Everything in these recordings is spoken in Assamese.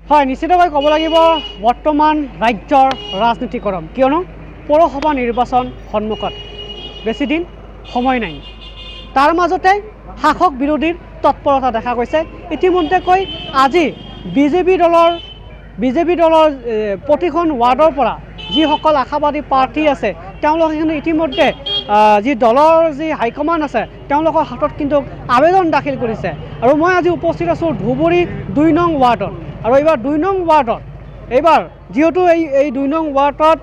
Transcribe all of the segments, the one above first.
হয়, নিশ্চিতভাৱে ক'ব লাগিব বৰ্তমান ৰাজ্যৰ ৰাজনীতি গৰম। কিয়নো পৌৰসভা নিৰ্বাচন সন্মুখত, বেছিদিন সময় নাই। তাৰ মাজতে শাসক বিৰোধীৰ তৎপৰতা দেখা গৈছে। ইতিমধ্যেকৈ আজি বিজেপি দলৰ প্ৰতিখন ৱাৰ্ডৰ পৰা যিসকল আশাবাদী প্ৰাৰ্থী আছে, তেওঁলোকে কিন্তু ইতিমধ্যে যি দলৰ যি হাইকমাণ্ড আছে, তেওঁলোকৰ হাতত কিন্তু আবেদন দাখিল কৰিছে। আৰু মই আজি উপস্থিত আছোঁ ধুবুৰী 2 নং ৱাৰ্ডত। আৰু এইবাৰ 2 নং ৱাৰ্ডত এইবাৰ যিহেতু এই 2 নং ৱাৰ্ডত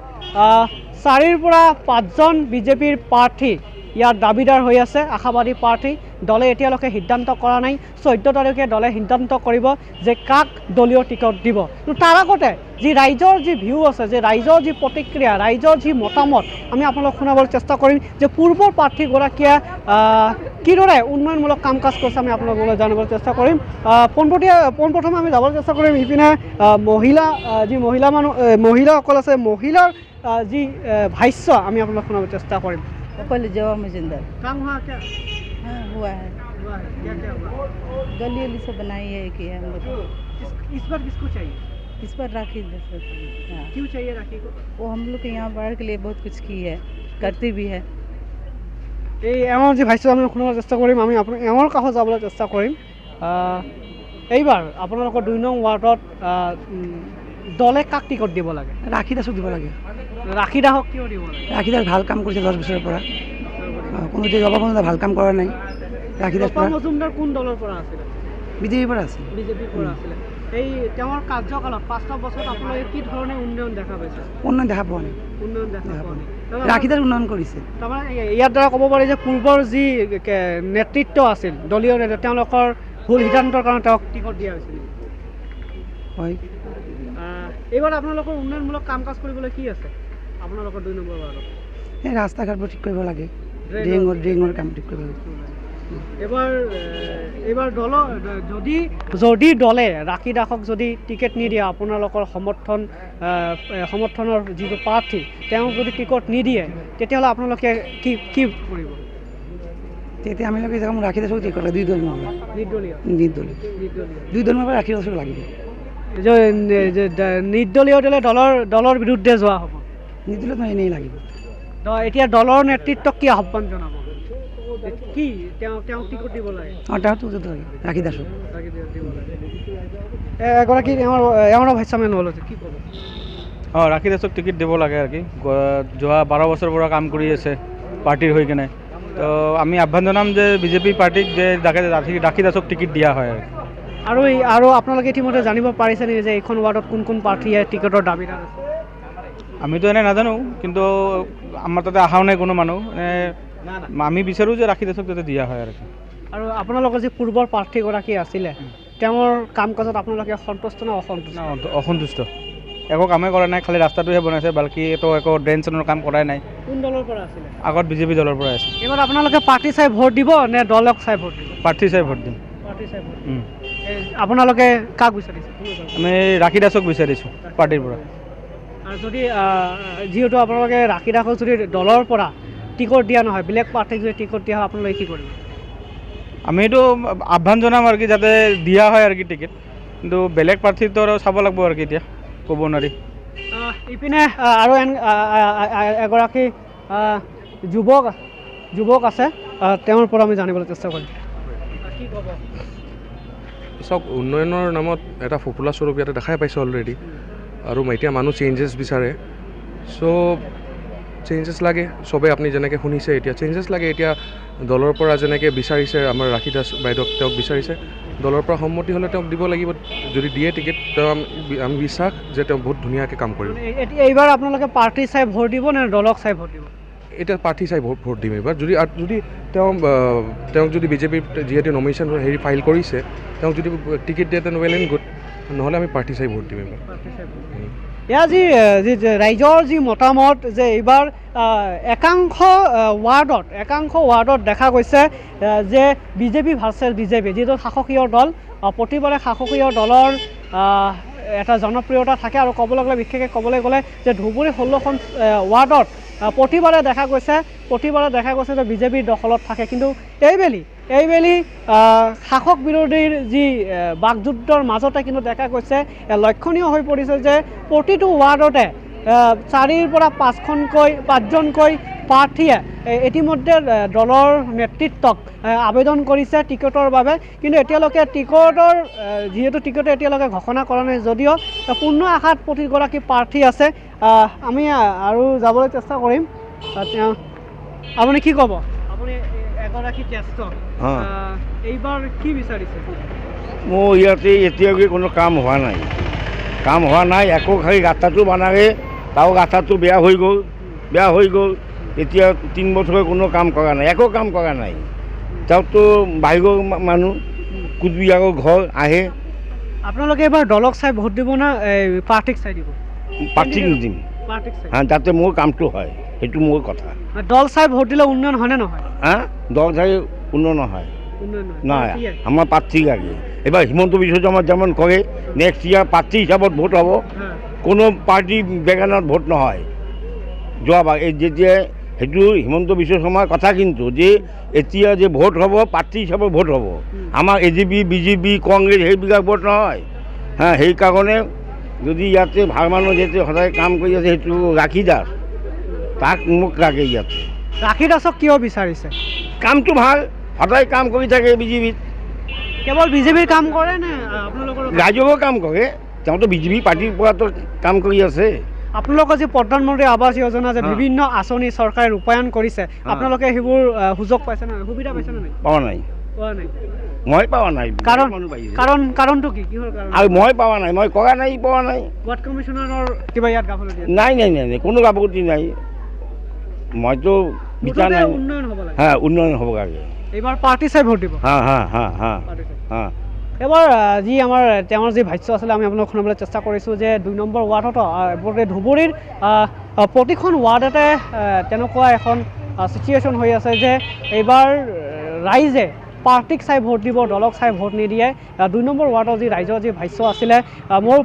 4ৰ পৰা 5জন বিজেপিৰ প্ৰাৰ্থী ইয়াত দাবীদাৰ হৈ আছে, আশাবাদী প্ৰাৰ্থী। দলে এতিয়ালৈকে সিদ্ধান্ত কৰা নাই। 14 তাৰিখে দলে সিদ্ধান্ত কৰিব যে কাক দলীয় টিকট দিব। কিন্তু তাৰ আগতে যি ৰাইজৰ যি ভিউ আছে, যে ৰাইজৰ যি প্ৰতিক্ৰিয়া, ৰাইজৰ যি মতামত, আমি আপোনালোক শুনাবলৈ চেষ্টা কৰিম যে পূৰ্বৰ প্ৰাৰ্থীগৰাকীয়ে কিদৰে উন্নয়নমূলক কাম কাজ কৰিছে, আমি আপোনালোকলৈ জানিবলৈ চেষ্টা কৰিম। পোনপ্ৰথমে আমি যাবলৈ চেষ্টা কৰিম ইপিনে মহিলা, যি মহিলা মানুহ, মহিলাসকল আছে, মহিলাৰ যি ভাষ্য আমি আপোনালোক শুনাব চেষ্টা কৰিম। पहले जवा मजुमदार। काम हुआ क्या? हाँ, हुआ है। हुआ है। क्या क्या हुआ? गली वली सब बनाई है कि हम लोग। इस बार किसको चाहिए? इस पर राखी दास, हाँ। क्यों चाहिए राखी को? वो हम लोग के यहाँ बाढ़ के लिए बहुत कुछ की है, करती भी है। এই এওঁৰ যি ভাষ্য আমি শুনাৰ চেষ্টা কৰিম। আমি আপোনাৰ এওঁৰ কাষত যাবলৈ চেষ্টা কৰিম। এইবাৰ আপোনালোকৰ 2 নং ৱাৰ্ডত দলে কাক টিকট দিব লাগে? ৰাখি দাসক দিব লাগে। ৰাখি দাসক কিয় দিব লাগে? ৰাখি দাস ভাল কাম কৰিছে 10 বছৰৰ পৰা। কোনো যে জবা মজুমদাৰ ভাল কাম কৰা নাই। ৰাখি দাস জপা মজুমদাৰ কোন দলৰ পৰা আছিলে? বিজেপিৰ পৰা আছিল। বিজেপিৰ পৰা আছিলে। এই তেওঁৰ কাৰ্যকালত 5টা বছৰত আপোনালোকে কি ধৰণে উন্নয়ন দেখা পাইছে? উন্নয়ন দেখা পোৱা নাই। উন্নয়ন দেখা পোৱা নাই। ৰাখি দাস উন্নয়ন কৰিছে। তাৰমানে ইয়াৰ দ্বাৰা ক'ব পাৰি যে পূৰ্বৰ যি নেতৃত্ব আছিল, দলীয় নেতৃত্ব, তেওঁলোকৰ ভুল সিদ্ধান্তৰ কাৰণে তেওঁক টিকট দিয়া হৈছিল। হয়। এইবাৰ আপোনালোকৰ উন্নয়নমূলক কাম কাজ কৰিবলৈ কি আছে আপোনালোকৰ 2 নম্বৰ ৱাৰ্ডত? এই ৰাস্তা ঘাটবোৰ ঠিক কৰিব লাগে, ড্ৰেইনৰ কাম ঠিক কৰিব লাগে। এইবাৰ দলৰ যদি দলে ৰাখি দাসক যদি টিকেট নিদিয়ে, আপোনালোকৰ সমৰ্থনৰ যিটো প্ৰাৰ্থী তেওঁক যদি টিকট নিদিয়ে, তেতিয়াহ'লে আপোনালোকে কি কি কৰিব? তেতিয়া আমি লোকে যাম, ৰাখি দাসক টিকট লাগে, দুই দল নহয়। নিৰ্দলীয়। নিৰ্দলীয়। নিৰ্দলীয়। দুই দলৰ পৰা ৰাখি দাসক লাগিব। নিৰ্দলীয় দলে দলৰ বিৰুদ্ধে যোৱা হ'ব। নিৰ্দলীয় নহয়, এনেই লাগিব। এতিয়া দলৰ নেতৃত্বক কি আহ্বান জনাব? কি তেওঁক টিকট দিব লাগে? অঁ, তেওঁক টিকট দিব লাগে, ৰাখি দাসক। দিব লাগে। এগৰাকী এওঁৰ ভাষ্য আমি নল'লো, কি ক'ব? অঁ, ৰাখি দাসক টিকেট দিব লাগে আৰু কি। যোৱা 12 বছৰৰ পৰা কাম কৰি আছে পাৰ্টীৰ হৈ কেনে। তো আমি আহ্বান জনাম যে বিজেপি পাৰ্টীক যে ৰাখি দাসক টিকেট দিয়া হয় আৰু। আৰু আপোনালোকে ইতিমধ্যে জানিব পাৰিছে নেকি যে এইখন ৱাৰ্ডত কোন কোন প্ৰাৰ্থীয়ে টিকটৰ দাবীদাৰ আছে? আমিতো এনে নাজানো, কিন্তু আমাৰ তাতে অহাও নাই কোনো মানুহ। এনে আমি বিচাৰোঁ যে ৰাখি দাসক যাতে দিয়া হয় আৰু কি। আৰু আপোনালোকৰ যি পূৰ্বৰ প্ৰাৰ্থীগৰাকী আছিলে, তেওঁৰ কাম কাজত আপোনালোকে সন্তুষ্ট নে অসন্তুষ্ট? না, অসন্তুষ্ট। একো কামেই কৰা নাই, খালি ৰাস্তাটোহে বনাইছে, বাকী একো ড্ৰেইন চেনৰ কাম কৰাই নাই। কোন দলৰ পৰা আছিলে? আগত বিজেপি দলৰ পৰা আছিল। এইবাৰ আপোনালোকে পাৰ্টি চাই ভোট দিব নে দলক চাই ভোট দিব? প্ৰাৰ্থী চাই ভোট দিম। পাৰ্টি চাই ভোট। আপোনালোকে কাক বিচাৰিছে? আমি ৰাখি দাসক বিচাৰিছোঁ পাৰ্টীৰ পৰা। আৰু যদি যিহেতু আপোনালোকে ৰাখি দাসক যদি দলৰ পৰা টিকট দিয়া নহয়, বেলেগ প্ৰাৰ্থীক যদি টিকট দিয়া হয়, আপোনালোকে কি কৰিব? আমিতো আহ্বান জনাম আৰু কি, যাতে দিয়া হয় আৰু কি টিকেট। কিন্তু বেলেগ প্ৰাৰ্থীতো আৰু চাব লাগিব আৰু কি, এতিয়া ক'ব নোৱাৰি। ইপিনে আৰু এগৰাকী যুৱক আছে, তেওঁৰ পৰা আমি জানিবলৈ চেষ্টা কৰিম। কি ক'ব? চাওক, উন্নয়নৰ নামত এটা ফোপোলা স্বৰূপ ইয়াতে দেখাই পাইছোঁ অলৰেডি। আৰু এতিয়া মানুহ চেঞ্জেছ বিচাৰে, চ' চেঞ্জেছ লাগে চবে। আপুনি যেনেকৈ শুনিছে, এতিয়া চেঞ্জেছ লাগে। এতিয়া দলৰ পৰা যেনেকৈ বিচাৰিছে আমাৰ ৰাখি দাস বাইদেউক, তেওঁক বিচাৰিছে, দলৰ পৰা সন্মতি হ'লে তেওঁক দিব লাগিব। যদি দিয়ে টিকেট, তেওঁ আমি বিশ্বাস যে তেওঁ বহুত ধুনীয়াকৈ কাম কৰিব। এতিয়া এইবাৰ আপোনালোকে পাৰ্টি চাই ভোট দিব নে দলক চাই ভোট দিব? এতিয়া পাৰ্টি চাই ভোট দিম এইবাৰ। যদি তেওঁক যদি বিজেপিৰ যিহেতু নমিনেশ্যন হেৰি ফাইল কৰিছে, তেওঁক যদি টিকেট দিয়ে তেন ৱেল এণ্ড গুড, নহ'লে আমি পাৰ্টি চাই ভোট দিম এইবাৰ। এয়া যি ৰাইজৰ যি মতামত যে এইবাৰ একাংশ ৱাৰ্ডত দেখা গৈছে যে বিজেপি ভাৰ্চেছ বিজেপি, যিটো শাসকীয় দল, প্ৰতিবাৰে শাসকীয় দলৰ এটা জনপ্ৰিয়তা থাকে। আৰু ক'বলৈ গ'লে বিশেষকৈ ক'বলৈ গ'লে যে ধুবুৰী 16খন ৱাৰ্ডত প্ৰতিবাৰে দেখা গৈছে যে বিজেপিৰ দখলত থাকে। কিন্তু এইবেলি শাসক বিৰোধীৰ যি বাকযুদ্ধৰ মাজতে কিন্তু দেখা গৈছে, লক্ষণীয় হৈ পৰিছে যে প্ৰতিটো ৱাৰ্ডতে 4ৰ পৰা 5জনকৈ প্ৰাৰ্থীয়ে ইতিমধ্যে দলৰ নেতৃত্বক আবেদন কৰিছে টিকটৰ বাবে। কিন্তু এতিয়ালৈকে টিকটৰ যিহেতু টিকট এতিয়ালৈকে ঘোষণা কৰা নাই যদিও পূৰ্ণ আশাত প্ৰতিগৰাকী প্ৰাৰ্থী আছে। আমি আৰু যাবলৈ চেষ্টা কৰিম। তেওঁ আপুনি কি ক'ব, আপুনি এগৰাকী জ্যেষ্ঠ, এইবাৰ কি বিচাৰিছে? মোৰ ইয়াতে এতিয়ালৈকে কোনো কাম হোৱা নাই, একো খালি ৰাস্তাটো বনালে, তাও ৰাস্তাটো বেয়া হৈ গ'ল। এতিয়া 3 বছৰে কোনো কাম কৰা নাই, একো কাম কৰা নাই। তেওঁতো বাহিৰৰ মানুহ, কোচবিহাৰৰ ঘৰ আহে। আপোনালোকে এইবাৰ দলক চাই ভোট দিব না পাৰ্টিক চাই দিব? পাৰ্টিক নিদিম, যাতে মোৰ কামটো হয়, সেইটো মোৰ কথা। দল চাই ভোট দিলে উন্নয়ন হয়নে নহয়? হা, দল চাই উন্নয়ন নহয়, নাই আমাৰ প্ৰাৰ্থী লাগে। এইবাৰ হিমন্ত বিশ্ব শৰ্মা যেমন কৰে, নেক্সট ইয়াৰ প্ৰাৰ্থী হিচাপত ভোট হ'ব, কোনো পাৰ্টি বেগানত ভোট নহয়। যোৱাবাৰ এই যেতিয়া সেইটো হিমন্ত বিশ্ব শৰ্মাৰ কথা, কিন্তু যে এতিয়া যে ভোট হ'ব প্ৰাৰ্থী হিচাপত ভোট হ'ব, আমাৰ A G P, B J P, Congress সেইবিলাক ভোট নহয়। হা, সেইকাৰণে যদি ইয়াতে ভাল মানুহ যিহেতু সদায় কাম কৰি আছে, সেইটো ৰাখি দাস, তাক মোক লাগে ইয়াতে। ৰাখি দাসক কিয় বিচাৰিছে? কামটো ভাল, সদায় কাম কৰি থাকে বিজেপিত। কেৱল বিজেপিৰ কাম কৰে নে আপোনালোকৰ ৰাইজৰো কাম কৰে? তেওঁতো বিজেপি পাৰ্টিৰ পৰাতো কাম কৰি আছে। আপোনালোকৰ যি প্ৰধানমন্ত্ৰী আৱাস যোজনা, যে বিভিন্ন আঁচনি চৰকাৰে ৰূপায়ণ কৰিছে, আপোনালোকে সেইবোৰ সুযোগ পাইছে নে, সুবিধা পাইছে নে নাই? পোৱা নাই, মই পোৱা নাই। কাৰণটো কি? কিহৰ কাৰণ? আৰু মই পোৱা নাই, মই কৰা নাই, পোৱা নাই। ৱাৰ্ড কমিশ্যনাৰৰ কিবা ইয়াত গাফিলতি আছে? নাই নাই নাই, কোনো গাফিলতি নাই। মইতো বিচাৰ নাই, উন্নয়ন হ'ব লাগে। হা, উন্নয়ন হ'ব লাগে। এইবাৰ পাৰ্টি চাই ভোট দিব। হা হা হা হা হা। এবাৰ যি আমাৰ তেওঁৰ যি ভাষ্য আছিলে আমি আপোনালোক শুনাবলৈ চেষ্টা কৰিছোঁ যে 2 নম্বৰ ৱাৰ্ডত ধুবুৰীৰ প্ৰতিখন ৱাৰ্ডতে তেনেকুৱা এখন চিটুৱেশ্যন হৈ আছে যে এইবাৰ ৰাইজে পাৰ্টিক চাই ভোট দিব, দলক চাই ভোট নিদিয়ে। 2 নম্বৰ ৱাৰ্ডৰ যি ৰাইজৰ যি ভাষ্য আছিলে, মোৰ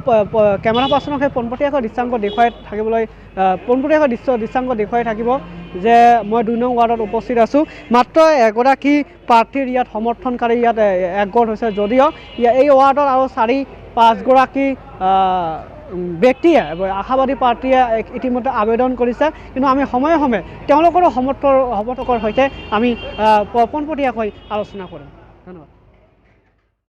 কেমেৰা পাৰ্চনক সেই পোনপটীয়াকৈ দৃশ্যাংক দেখুৱাই থাকিবলৈ, পোনপটীয়াকৈ দৃশ্যাংক দেখুৱাই থাকিব যে মই 2 নং ৱাৰ্ডত উপস্থিত আছোঁ। মাত্ৰ এগৰাকী প্ৰাৰ্থীৰ ইয়াত সমৰ্থনকাৰী ইয়াত একগোট হৈছে যদিও এই ৱাৰ্ডত আৰু 4-5গৰাকী ব্যক্তিয়ে, আশাবাদী প্ৰাৰ্থীয়ে ইতিমধ্যে আবেদন কৰিছে। কিন্তু আমি সময়ে সময়ে তেওঁলোকৰো সমৰ্থকৰ সৈতে আমি পোনপটীয়াকৈ আলোচনা কৰিম। ধন্যবাদ।